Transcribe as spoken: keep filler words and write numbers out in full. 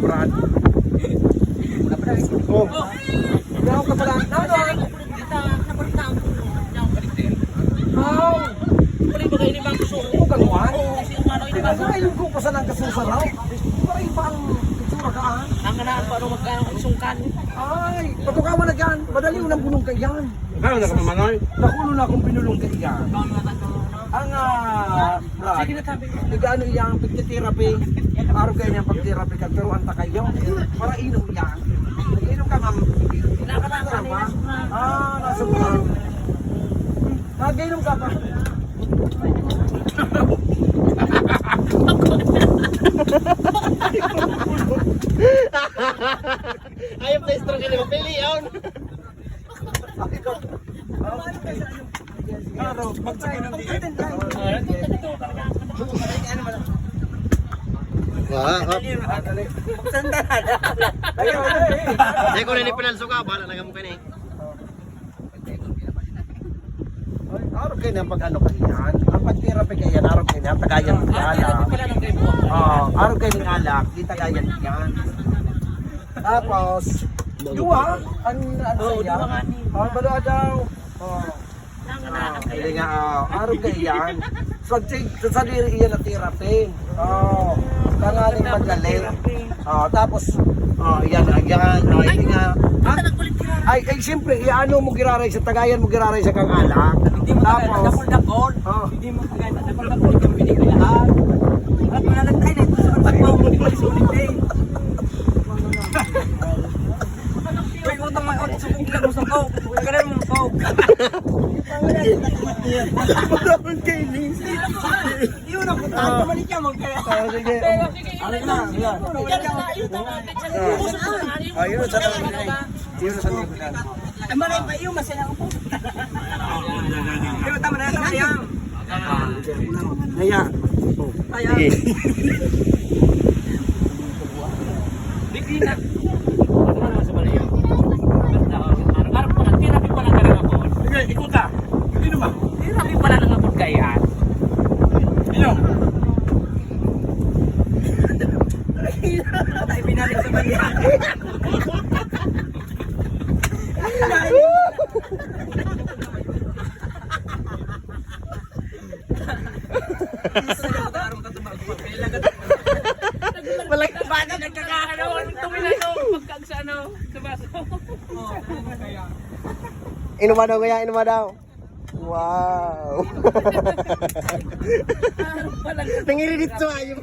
Brad. Oh. Meron ka pala. Nano? Aw! Pwede ba kayo ni Bang Suso? Ang kaluhan? Oo, si Mano ini Bang Suso. Ay, lunggo pa sa nang kasusaraw. Parang iba ang itsura ka, ah. Ang ganahan pa, ano, magkano ang sungkan? Ay, patukawan na dyan. Madali unang bulong ka yan. Ano na ka, Manoy? Nakulo na akong binulong ka yan. Ang, ah, Brad, nag-ano yan, pagtitirapi. Araw kayo niyang pagtirapi ka, pero ang takay yun. Para inom yan. Nag-inom ka, ma'am. Nakakatawa ba? Ah, nasa ba? Nag-inom ka pa? Ayop na stroke ni Mapili, yun. Klaro, magsabi ng D M. Wah, ah. Ayun, ayun, eh. Di ko na ni pinanso ka, bahala na kamo kani. Ay, araw kayo na pag ano ka iyan. Ang pagtirapi ka iyan, araw kayo na, tagayan mo Ah, yan, tirapi ah. pala ng kayo. Oo, araw kayo ng alak, di tagayan mo yan. Tapos, duwa, ang ano Oo, sa iya? duwa nga ni. Oh, balua daw. Oh. Nang Ah, anak hindi kayo. nga, ah, araw kayo yan. So, sa, sa sadiri iyan na tirapi. Oh, tanganing madali. Oh, tapos, oh, yan, yan, oh, Ay, hindi nga. Ha? basta nagkulit ka. Ay, ay, siyempre, iano mo giraray sa tagayan mo giraray sa kang alak. Hindi mo Tapos, tagay, dakol-dakol. Oh. Hindi mo tagay, dakol-dakol, hindi mo binigay lahat. At mananagtay na ito sa pagpapaulit, ulit, ulit, eh. Uy, utang may utang, sukog lang, sukog. Huwag ka na mong sukog. Wala akong kailing. Yun ang putang, Ah. bumalik ka, magkaya. Ah, sige. Ano na, ano na? Ah. Ah, yun, sa tabi na eh. Yun, sa tabi na. Ang malay pa yun, masaya ako. Pero tama na, tama na yan. Naya. Ayan. Sige. Di, di na. Ano naman sa balayo? Arap pa lang, tirapi pa lang talaga po. Sige, ikuta. Hindi naman. Tirapi pa lang ang abot kaya. Inom. Tayo binalik sa balian. Walang Bata nagkakaano, tumila to, pagkag sa ano, sa baso. Inuman daw kaya, inuman daw. Wow. Nangirinit to, ayun.